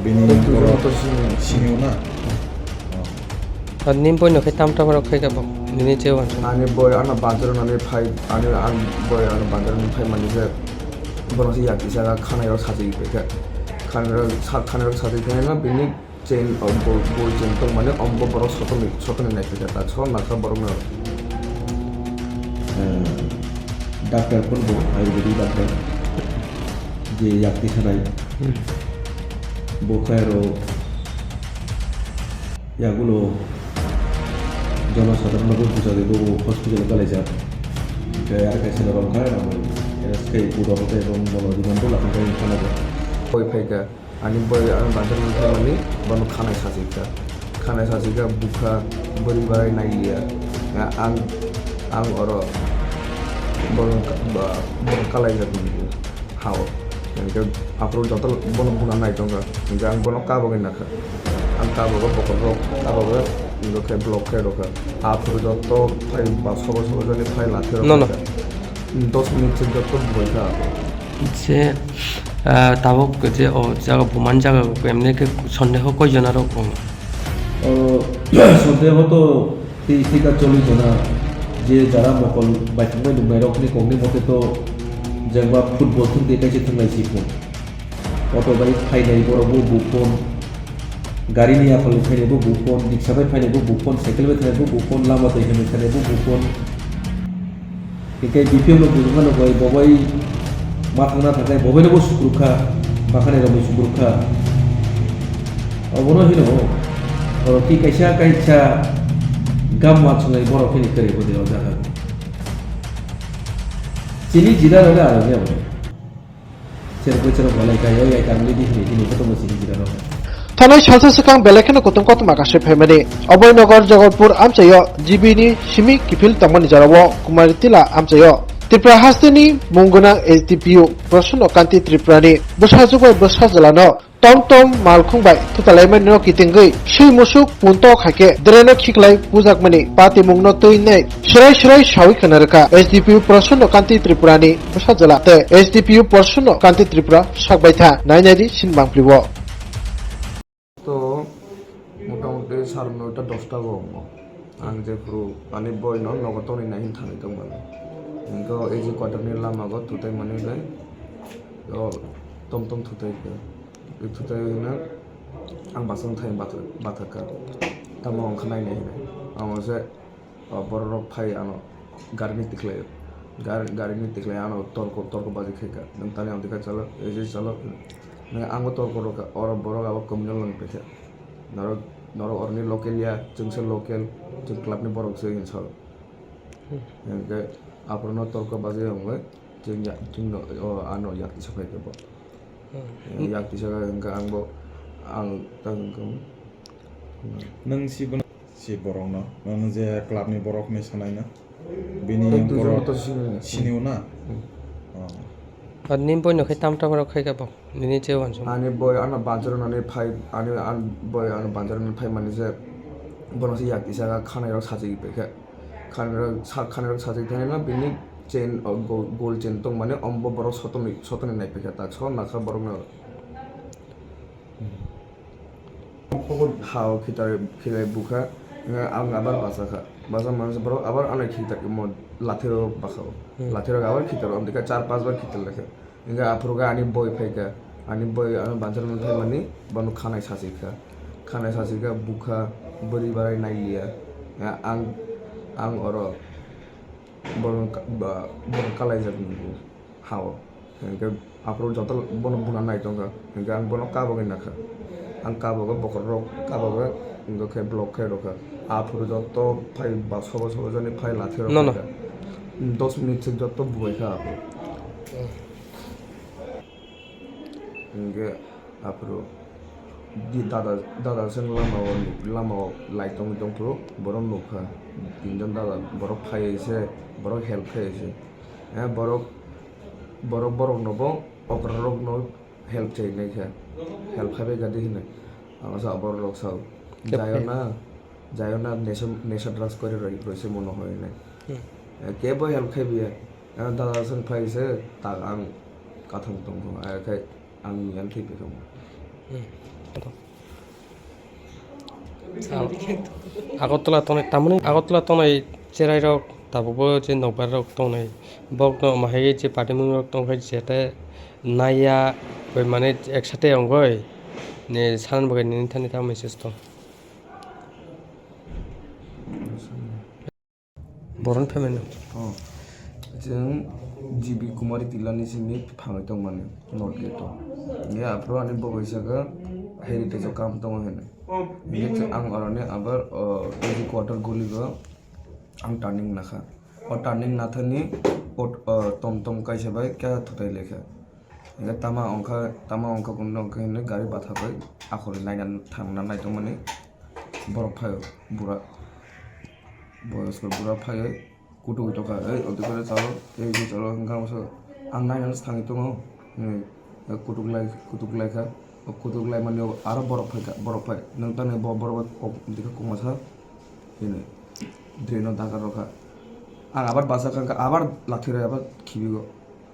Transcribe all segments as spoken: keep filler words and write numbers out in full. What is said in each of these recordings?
Bini borok sini na. Ar nim boino khe tam tam rok khe ka bo nini je wansuk. Ani boy ano bazar nani phai, ani ang boy ano bazar nani phai mani je bono se yak isa ga khanai rok sajik pai khe. Khanai rok sa-, khanai rok sajik pai na bini chain o gol, gol chain tong mani ombo borok sotoni, sotoni nai pai khe ta so nasa borok no. Eh, doctor phun bo ayurvedic doctor je yak isa nai. Bo khe aro yagulo jonosadharon no buja de bo hospital kalaijak. Hingke aro kaisa no rong kha, rong kha. Ero se kai budo hote rong bono dinan bo lakhung kai khana bo. Koi phai kha, ani boy ano bazar ni thangmani bono khanai sajik kha. Khanai sajik kha bukha bwrwi barai nai liya. Ang, ang oro bono ka-, ba-, bono kalaijak nini. Hao. Hingke aphuru joto bono buna nai tongkha. Hingke ang bono kabogwi nakha. Ang kabogo bokorrok, kabogo hingke khe block khe rokha. Aphuru joto phai ba sobo sobo jani phai lathi rok. No, no. Kha. Dos minute se joto bubaikha aphuru. Je, ah, tabuk je o jaga buman jaga emne khe sondeho koi jona rok tongo? O, sondeho to tei thika cholwi jona, je jara mokol baithangbai nuknairokni kokni mote to jengba football thwngtwi kaisa thwnglai si phun. Auto bai phainai borok bo bu phun, gari ni yaphal bai phainai bo bu phun, riksa bai phainai bo bu phun, cycle bai thanai bo bu phun, lama twi hwnwi thanai bo bu phun. Hinkhe B P M no bujo phano bai bo bai ma thangna thangkhe bo bai no bo sukruk kha, bakhani rok bai sukruk kha. Obono hino, oro ki kaisa kaisa gam wansuknai borok hini kwrwi bo de o jaga. Chini jila rok le aro ni abo. Cherok bai cherok balai kai, o yai tamni di hini hini koto mo sini jira no. Thanai salsa swkang belai kheno kutung kothoma kaisa phaimani. Oboinogar Jogolpur amchaio G B ni simi kiphil tongmani jorao Kumari Tila amchaio Tripura hasteni mung gwnang S D P O Prasanna Kanti Tripurani bwsajwk bai bwsajwlano tom tom malkhung bai thutalaimani no kitingwi swi musuk puntok hai khe draino khiklai pujakmani patimungno twi nai swrai swrai sawi khna rwkha S D P O Prasanna Kanti Tripurani bwsajwla tei S D P O Prasanna Kanti Tripura sak baitha. Nai nai di sini bangpli o. To motamuti sare noita dosta go wngo. Ang jephuru ani boino nogo tonwi nai hwn thangwi tongmani. Hingke o A G quarter ni lama go thutai mani bai o tom tom thutai khe. Thutai hwnwi ang basong thai batha-, bathakha. Tamo wngkha nai nai hwnwi. Ang se O borok rok phai ano gari ni tikhlai, gar-, gari ni tikhlai ano torko, torko baji khaika. Nwng tani ang tikha chalo, A G chalo. Nwng ang bo torko rwkha, oro borok abo communal wng paikha. Norok, norok oroni local ya, chwngsa local, chwng club ni borok se hinwi salo. Hingke aphuru no torko baji wngwi chwng ya, chwng no, o ano yak tisa phaikha bo. Yak tisa kha hingke ang bo, ang ta hingke. Nwng si bono si borok no, nwng je club ni borok hinwi sanai no, bini borok sini o na? Hmm. Oh. Ar nim boino khe tam tam rok khai ka bo, nini je wansuk. Ani boy ano banchar nani phai, ani an boy ano banchar nani phai mani je bono se yak tisa kha khanai rok sachi pai khe. Khanai rok sa-, khanai rok sachi thani no bini chain o go-, gold chain tong mani ombo borok sotoni, sotoni nai pai kha tak so nakha borok no. Hao khitai, khitai bukha, ang abar bachakha. Bacha mansa borok abar ano khitai mo lathiro bakha. Hmm. Lathiro abar khitai, amtwikha char panch bar khitai lekha. Hingkha aphuru khe ani boi phaikha. Ani boi ano banchar man phaimani bono khanai sachikha. Khanai sachikha bukha bwrwi barai nailiya. Ang, ang oro bono ka-, ba, bono kalaijak nungo. Hao. Hingke aphuru joto bono buna nai tongkha. Hingke ang bono kabogwi nakha. Ang kabogo bokhorok, kabogo hingke khe block khe rwkha. Aphuru joto phai ba sobo sobo jani phai lathi rok. No, no. Khaikha. Dos minute se joto bubaikha aphuru. Hingke aphuru di dada, dada seng lama o, lama o lai tongwi tongphuru borok nukha. Tinjon dada borok phaiwi se, borok help khaiwi se. Eh, borok, borok, borok no bo okra rok no help chai nai kha, help khai bai kha di hinwi. Ang sa borok rok sao, jayo na, jayo na nesa, nesa drugs kore roi, roi se mono hoi nai. Hmm. Eh, kebo help khai biya. Eh, dada song phai se tak ang kathang tong kho, eh, khai ang ni ang thik kho. Hmm. Agartala tongnai, tamoni Agartala tongnai cherai rok tabukbo je nokbar rok tongnai. Bokno mahai je patimung rok tongkha jete naiya, oi mane eksate ongoi. Ne sanan bagwi nini thani ta message tong. Boron phaimani. Oh. Chwng G B Kumari Tillani simi phangwi tongmani North Gate o. Ye aphuru ani bogwi saka heritage o kam tongo hinwi. Ye chwng ang oroni abar, oh, A G quarter guli o ang turning nakha. O turning nathani o, oh, tom tom kaisa bai khe thutai laikha. Hingke tama ongkha, tama ongkha, bumno ongkha hinwi gari batha bai akhorni naina thangna naitongmani borok phaio, bura. Boyosko bura phaiwi kutuk tongkha, "Ei, odekhore chalo, ei, ei, chalo," hingkha ang nainani thangwi tongo, hinwi kutuk lai, kutuk laikha. O kutuk laimani aro borok phaikha, borok phai. Nwng tamni bo borok bai kok, bwkha kokmasa hinwi draino dagar rokha. Ang abar bachakha, hingkha abar lathirwi abar khibigo.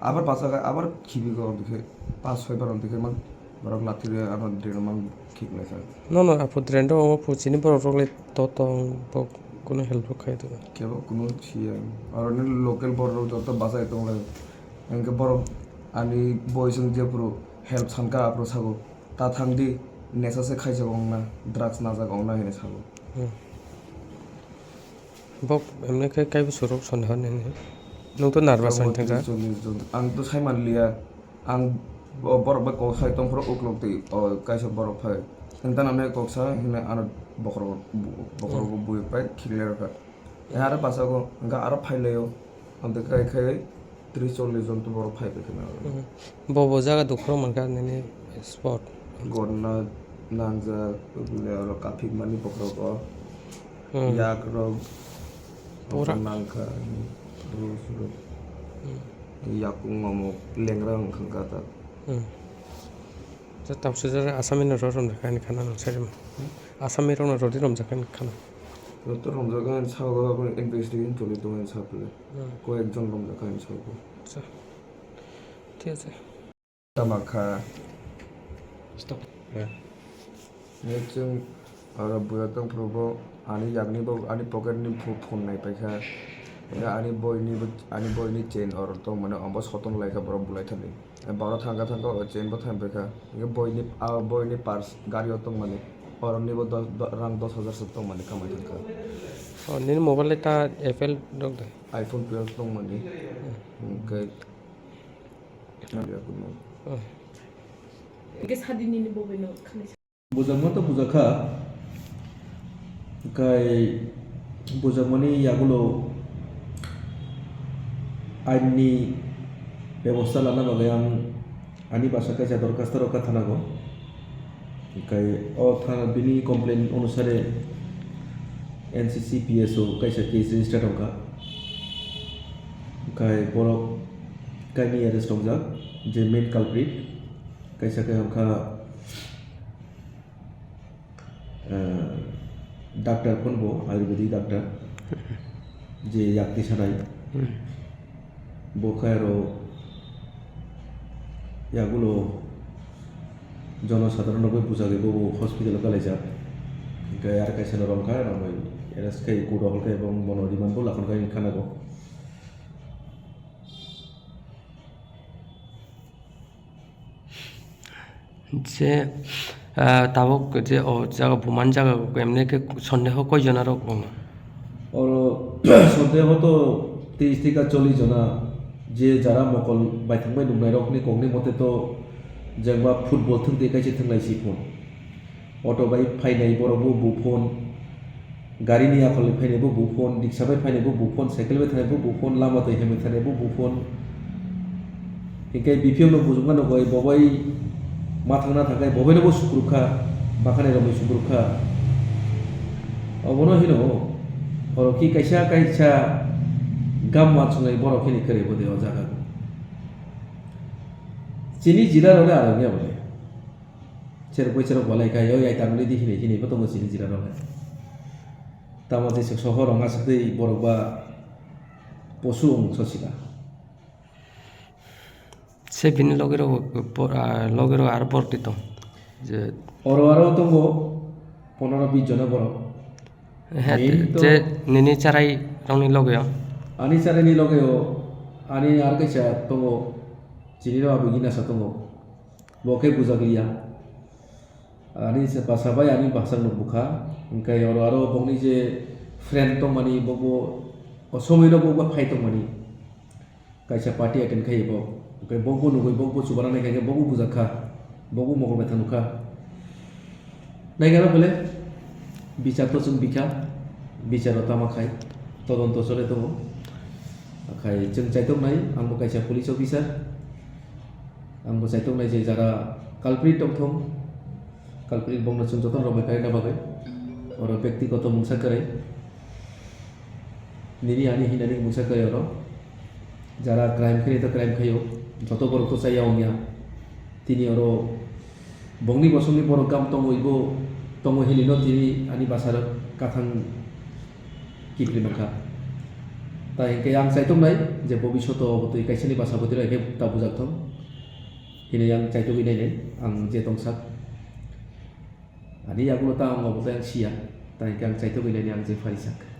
Abar bachakha, abar khibigo, omo khe pas soi bar omo khe man borok lathirwi ano draino mang khiklaikha. Nono aphuru drain rok omo phu chini borok rok le to tong bo kunu help rok khai tong. Kebo kunu siya. Aroni local borok rok joto bachai tonglai. Hingke borok ani boys wng jephuru help sankha aphuru sago. Ta thangdi, nesa se khaijak ongna, drugs najak ongna hinwi sago. Hmm. Bok emne khe kaibo surok soni hor nini. Nwng to nervous wng thangkha. Cholish jon. Ang to sai manliya. Ang bo-, borok bai kok sai tongphuru uklok twi, o, kaisa borok phai. Nwng ta nang nai kok sa hwnwi ano bokhorok, bokhorok bui pai khiklai rwkha. Aro bachao hwnkha aro phailaio. Amtwi khai khai tris chollish jon to borok phai pai kheno. Hmm. Bo bo jaga dukhu mankha nini spot. Gorna nangjak, oro kaphik mani bokhorok o. Hmm. Yak rok pura nangkha, rus rok. Hmm. Yakung mamuk lengra wngkha ta. Hmm. Tabuk se jora Asami no rw romjakha ani khana nang sai rwma. Asami rok no rw di romjakha ani khana. Joto romjakha ani sago, abo investigation choli tongo ani sago. Hmm. Koyek jon romjakha ani sago. Acha. Thik ache. Tama kha. Stop. Ya. Ni chwng oro buya tong phuru bo ani yakni bo ani pocket ni pho-, phone nai paikha. Ya ani boy ni bo, ani boy ni chain oro tong mane omo soton lai kha borok bulai thani. Borok thangkha thangkha o chain bo thang paikha. Hingke boy ni, ah, boy ni purse gari o tong mani. Oro ni bo dos, do-, rang dos hajar se tong mani kamai thangkha. O nini mobile le ta Apple rok de? iPhone twelve tong mani. Hmm. Hingke Hwnkhe sadi nini bo bini khanai sa. Bujakma to bujakha, hwnkhe bujakmani yagulo ainni bebosta lana bagwi ang ani bwsa kaisa dorkhasto rwkha thanago. Hwnkhe o thana bini complaint onusare N C C P S O kaisa case register wngkha. Hwnkhe borok kainwi arrest wngjak, je main culprit. Kaisa khe wngkha, eh, doctor phano bo, ayurvedic doctor, je yak tisanai. Hmm. Bo khe aro yagulo jono sadharon rokbai bujagwi bobo hospital o kalaijak. Hwnkhe aro kaisa no romkha, romwi arrest khai court o hol khe, ebong bono remand bo lakhon khai khanago. Je, ah, tabuk je o jaga bumani jaga emne khe sondeho koi jona rok wngo? Oro sondeho to tris thika chollish jona, je jara mokol baithang bai nuknai rokni kokni mote to jengba football thwng twi kaisa thwnglai si phone. Auto bai phainai borok bo bu phone, gari ni yakol ni phainai bo bu phone, riksa bai phainai bo bu phone, cycle bai thanai bo bu phone, lama twi hemwi thanai bo bu phone. Hinkhe B P O no bujukma nukoi, bo bai ma thangna thangkhai, bo bai no bo sukruk kha, bakhani rok bai sukruk kha. Obono hino, oro ki kaisa kaisa gam wansuknai borok hini kwrwi bo de o jaga. Chini jila rok le arang ya bo le. Cherok bai cherok balai kai, oi, ai, tamni di hinwi, hinwi bo tongo chini jila rok hai. Tamo je se sohor rok aswk twi borok ba posu wng sosila. Se bini logi rok, bo-, ah, logi rok aro borok twi tong. Je oro aro tongo pondro bis jona borok. He, main to je nini charai rokni loge o? Ani charai ni loge o, ani ar kaisa tongo, chini rok abo gina sa tongo. Bo khe bujak liya. Ani se basa bai ani baksa nuk bukha. Hingke oro aro bokni je friend tongmani, bokbo o somoi no bokba phai tongmani. Kaisa party attend khai bo. Hingke bokbo nugui bokbo chubana nai khe bokbo bujak kha. Bokbo mokol bai thang nukha. Nai gana bole bichar to chwng bikha. Bichar o tama khai. Todonto chole tongo. Khai chwng chaitok nai, ang bo kaisa police officer. Ang bo chaitok nai je jara culprit tongthong, culprit bongno chwng jotono rwbai kaina bagwi. Oro bektigoto mungsa kwrwi. Nini ani hinani mungsa kwrwi oro. Jara crime khaini to crime khaio. Joto borok to chaya wngya. Tini oro bongni bosongni borok gam tongo ibo tongo hinino tini ani bwsarok kathang kiphilma kha. Tai hingke ang chaitok nai je bobishoto obo twi kaisani bwsa bwtwi rok khe ta bujak thong. Hini ang chaitogwi nainai, ang je tongsak. Ani yagulo ta ang obo tei ang siya. Tai hingke ang chaitogwi nainai ang je pharisak.